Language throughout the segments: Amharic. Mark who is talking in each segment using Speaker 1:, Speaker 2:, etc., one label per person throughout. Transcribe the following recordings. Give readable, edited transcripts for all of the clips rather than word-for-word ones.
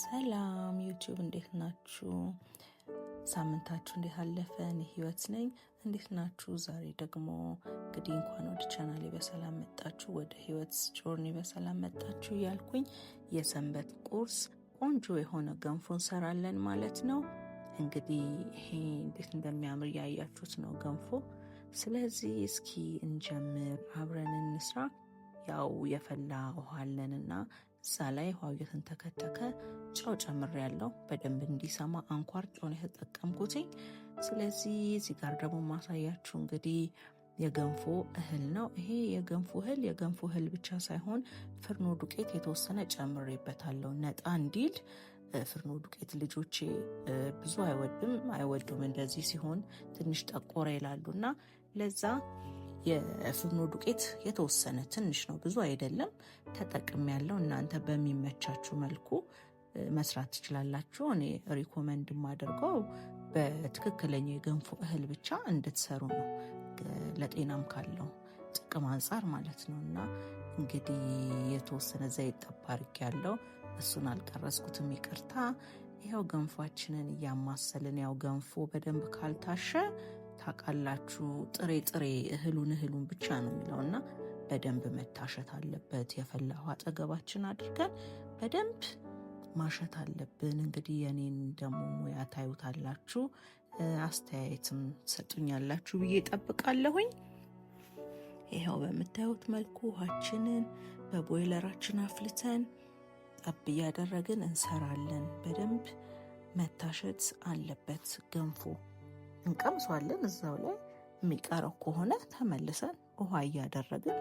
Speaker 1: ሰላም ዩቲዩብ፣ እንዴት ናችሁ? ሳምንታችሁ እንዴት አለፈ? እኔ ህይወት ነኝ። እንዴት ናችሁ? ዛሬ ደግሞ እንግዲህ እንኳን ወደ ቻናሌ በሰላም መጣችሁ፣ ወደ ህይወት journey በሰላም መጣችሁ እያልኩኝ የሰንበት ቁርስ ቆንጆ የሆነ ገንፎ እንሰራለን ማለት ነው። እንግዲህ ይሄ እንዴት እንደሚያምር እያያችሁት ነው ገንፎ። ስለዚህ እስኪ እንጀምር፣ አብረን እንስራ። ያው የፈላ ውሃ አለንና እዛ ላይ ውሃው እየተንተከተከ ጨው ጨምሬያለሁ፣ በደንብ እንዲሰማ አንኳር ጨው ነው የተጠቀምኩትኝ። ስለዚህ እዚህ ጋር ደግሞ ማሳያችሁ እንግዲህ የገንፎ እህል ነው። ይሄ የገንፎ እህል የገንፎ እህል ብቻ ሳይሆን ፍርኖ ዱቄት የተወሰነ ጨምሬበታለሁ ነጣ እንዲል። ፍርኖ ዱቄት ልጆቼ ብዙ አይወዱም እንደዚህ ሲሆን ትንሽ ጠቆረ ይላሉና ለዛ የፍርኖ ዱቄት የተወሰነ ትንሽ ነው፣ ብዙ አይደለም፣ ተጠቅም ያለው እናንተ በሚመቻችሁ መልኩ መስራት ትችላላችሁ። እኔ recommend የማደርገው በትክክለኛው የገንፎ እህል ብቻ እንድትሰሩ ነው፣ ለጤናም ካለው ጥቅም አንጻር ማለት ነው። እና እንግዲህ የተወሰነ ዘይት ጠብ አድርጌያለሁ፣ እሱን አልቀረጽኩትም፣ ይቅርታ። ይኸው ገንፏችንን እያማሰልን፣ ያው ገንፎ በደንብ ካልታሸ ታውቃላችሁ ጥሬ ጥሬ እህሉን እህሉን ብቻ ነው የሚለው እና በደንብ መታሸት አለበት። የፈላ ውሃ አጠገባችን አድርገን በደንብ ማሸት አለብን። እንግዲህ የኔን ደግሞ ሙያ ታዩታላችሁ፣ አስተያየትም ትሰጡኛላችሁ ብዬ እጠብቃለሁኝ። ይኸው በምታዩት መልኩ ውሃችንን በቦይለራችን አፍልተን ጠብ እያደረግን እንሰራለን። በደንብ መታሸት አለበት ገንፎ። እንቀምሷለን። እዛው ላይ የሚቀረው ከሆነ ተመልሰን ውሃ እያደረግን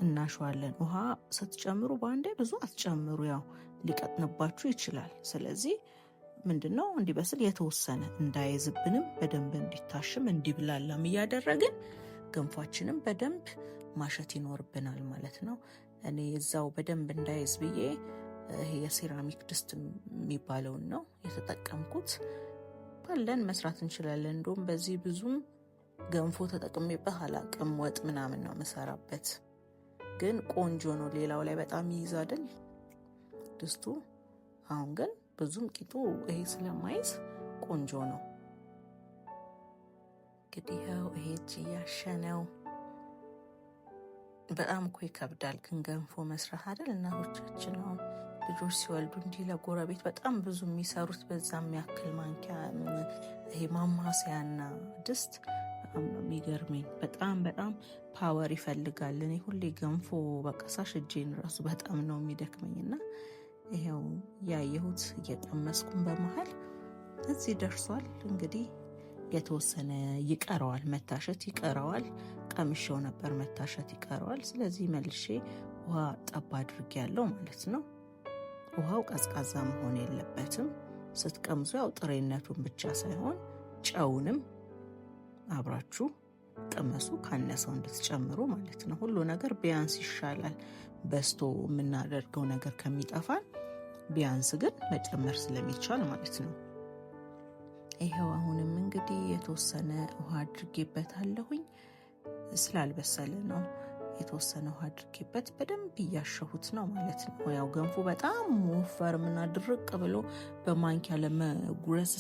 Speaker 1: እናሸዋለን። ውሃ ስትጨምሩ በአንዴ ብዙ አትጨምሩ፣ ያው ሊቀጥንባችሁ ይችላል። ስለዚህ ምንድነው እንዲበስል የተወሰነ እንዳይዝብንም በደንብ እንዲታሽም እንዲብላላም እያደረግን ገንፏችንም በደንብ ማሸት ይኖርብናል ማለት ነው። እኔ እዛው በደንብ እንዳይዝ ብዬ ይሄ የሴራሚክ ድስት የሚባለውን ነው የተጠቀምኩት። ባለን መስራት እንችላለን። እንደውም በዚህ ብዙም ገንፎ ተጠቅሜበት አላቅም። ወጥ ምናምን ነው የምሰራበት፣ ግን ቆንጆ ነው። ሌላው ላይ በጣም ይይዝ አይደል ድስቱ። አሁን ግን ብዙም ቂጡ ይሄ ስለማይዝ ቆንጆ ነው። እንግዲህ ያው ይሄ እጅ እያሸ ነው። በጣም እኮ ይከብዳል ግን ገንፎ መስራት አይደል? እናቶቻችን አሁን ልጆች ሲወልዱ እንዲህ ለጎረቤት በጣም ብዙ የሚሰሩት በዛ የሚያክል ማንኪያ ይሄ ማማሰያና ድስት በጣም ነው የሚገርመኝ። በጣም በጣም power ይፈልጋል። እኔ ሁሌ ገንፎ በቃ ሳሽ እጄን ራሱ በጣም ነው የሚደክመኝ እና ይሄው ያየሁት እየቀመስኩም በመሀል እዚህ ደርሷል። እንግዲህ የተወሰነ ይቀረዋል፣ መታሸት ይቀረዋል። ቀምሼው ነበር፣ መታሸት ይቀረዋል። ስለዚህ መልሼ ውሃ ጠብ አድርጌያለሁ ማለት ነው። ውሃው ቀዝቃዛ መሆን የለበትም። ስትቀምሱ ያው ጥሬነቱን ብቻ ሳይሆን ጨውንም አብራችሁ ቅመሱ፣ ካነሰው እንድትጨምሩ ማለት ነው። ሁሉ ነገር ቢያንስ ይሻላል፣ በስቶ የምናደርገው ነገር ከሚጠፋን ቢያንስ ግን መጨመር ስለሚቻል ማለት ነው። ይኸው አሁንም እንግዲህ የተወሰነ ውሃ አድርጌበታለሁኝ። ስላልበሰለ ነው የተወሰነ ውሃ አድርጌበት በደንብ እያሸሁት ነው ማለት ነው። ያው ገንፎ በጣም ወፈርምና ድርቅ ብሎ በማንኪያ ለመጉረስ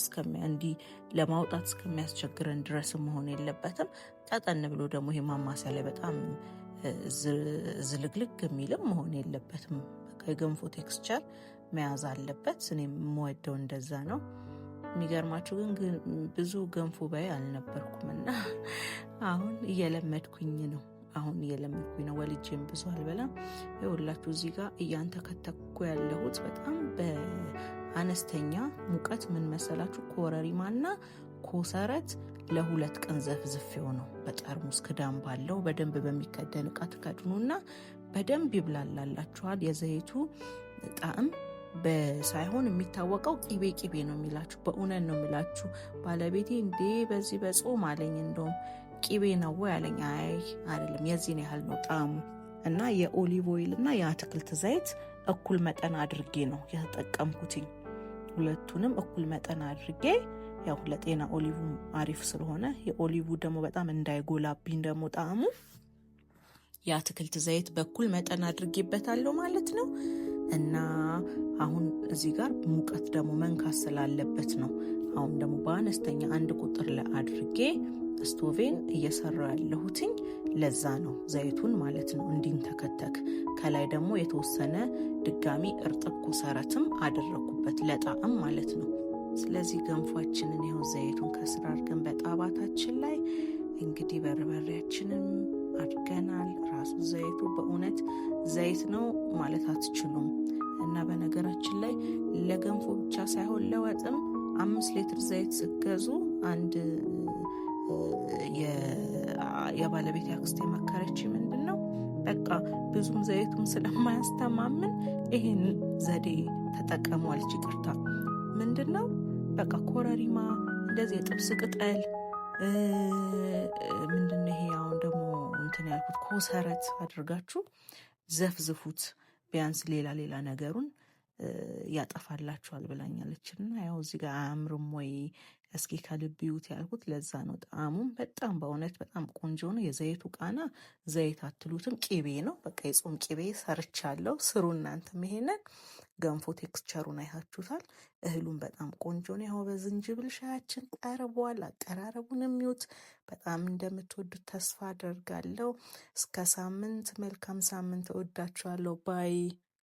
Speaker 1: እንዲህ ለማውጣት እስከሚያስቸግረን ድረስ መሆን የለበትም። ቀጠን ብሎ ደግሞ ይሄ ማማሰያ ላይ በጣም ዝልግልግ የሚልም መሆን የለበትም። በቃ የገንፎ texture መያዝ አለበት። እኔ የምወደው እንደዛ ነው። የሚገርማችሁ ግን ብዙ ገንፎ በይ አልነበርኩም እና አሁን እየለመድኩኝ ነው። አሁን እየለመድኩኝ ነው። ወልጄም ብዙ አልበላም። ይኸውላችሁ እዚህ ጋር እያንተከተኩ ያለሁት በጣም በአነስተኛ ሙቀት ምን መሰላችሁ፣ ኮረሪማና ኮሰረት ለ2 ቀን ዘፍዝፌው ነው በጠርሙስ ክዳን ባለው በደንብ በሚከደን እቃ ትከድኑና በደንብ ይብላላላችኋል። የዘይቱ ጣዕም ሳይሆን የሚታወቀው ቂቤ ቂቤ ነው የሚላችሁ። በእውነት ነው የሚላችሁ። ባለቤቴ እንዴ በዚህ በጾም አለኝ፣ እንደውም ቂቤ ነው ወይ አለኝ። አይ አይደለም፣ የዚህን ያህል ነው ጣዕሙ። እና የ olive oil እና የአትክልት ዘይት እኩል መጠን አድርጌ ነው የተጠቀምኩትኝ። ሁለቱንም እኩል መጠን አድርጌ፣ ያው ለጤና olive አሪፍ ስለሆነ የ olive ደግሞ በጣም እንዳይጎላብኝ ደግሞ ጣዕሙ የአትክልት ዘይት በኩል መጠን አድርጌበታለሁ ማለት ነው። እና አሁን እዚህ ጋር ሙቀት ደግሞ መንካት ስላለበት ነው። አሁን ደግሞ በአነስተኛ 1 ቁጥር ላይ አድርጌ ስቶቬን እየሰራው ያለሁትኝ ለዛ ነው፣ ዘይቱን ማለት ነው እንዲንተከተክ። ከላይ ደግሞ የተወሰነ ድጋሚ እርጥብ ኮሰረትም አደረኩበት ለጣዕም ማለት ነው። ስለዚህ ገንፏችንን ይኸው ዘይቱን ከስር አድርገን በጣባታችን ላይ እንግዲህ በርበሬያችንም አድርገናል። ራሱ ዘይቱ በእውነት ዘይት ነው ማለት አትችሉም። እና በነገራችን ላይ ለገንፎ ብቻ ሳይሆን ለወጥም 5 ሊትር ዘይት ስትገዙ አንድ የባለቤት አክስት የመከረች ምንድን ነው፣ በቃ ብዙም ዘይቱም ስለማያስተማምን ይሄን ዘዴ ተጠቀሙ አለች። ይቅርታ፣ ምንድን ነው፣ በቃ ኮረሪማ፣ እንደዚህ የጥብስ ቅጠል፣ ምንድን ነው ይሄ አሁን ደግሞ እንትን ያልኩት ኮሰረት አድርጋችሁ ዘፍዝፉት፣ ቢያንስ ሌላ ሌላ ነገሩን ያጠፋላችኋል ብላኛለች። እና ያው እዚህ ጋር አያምርም ወይ? እስኪ ከልብ ይዩት ያልኩት ለዛ ነው። ጣዕሙም በጣም በእውነት በጣም ቆንጆ ነው። የዘይቱ ቃና ዘይት አትሉትም፣ ቂቤ ነው። በቃ የጾም ቂቤ ሰርቻለሁ። ስሩ እናንተም ይሄንን ገንፎ። Texture ኡን አይታችሁታል። እህሉም በጣም ቆንጆ ነው። ያው በዝንጅብል ሻያችን ቀርቧል። አቀራረቡን የሚዩት በጣም እንደምትወዱት ተስፋ አደርጋለሁ። እስከ ሳምንት፣ መልካም ሳምንት። እወዳችኋለሁ። Bye.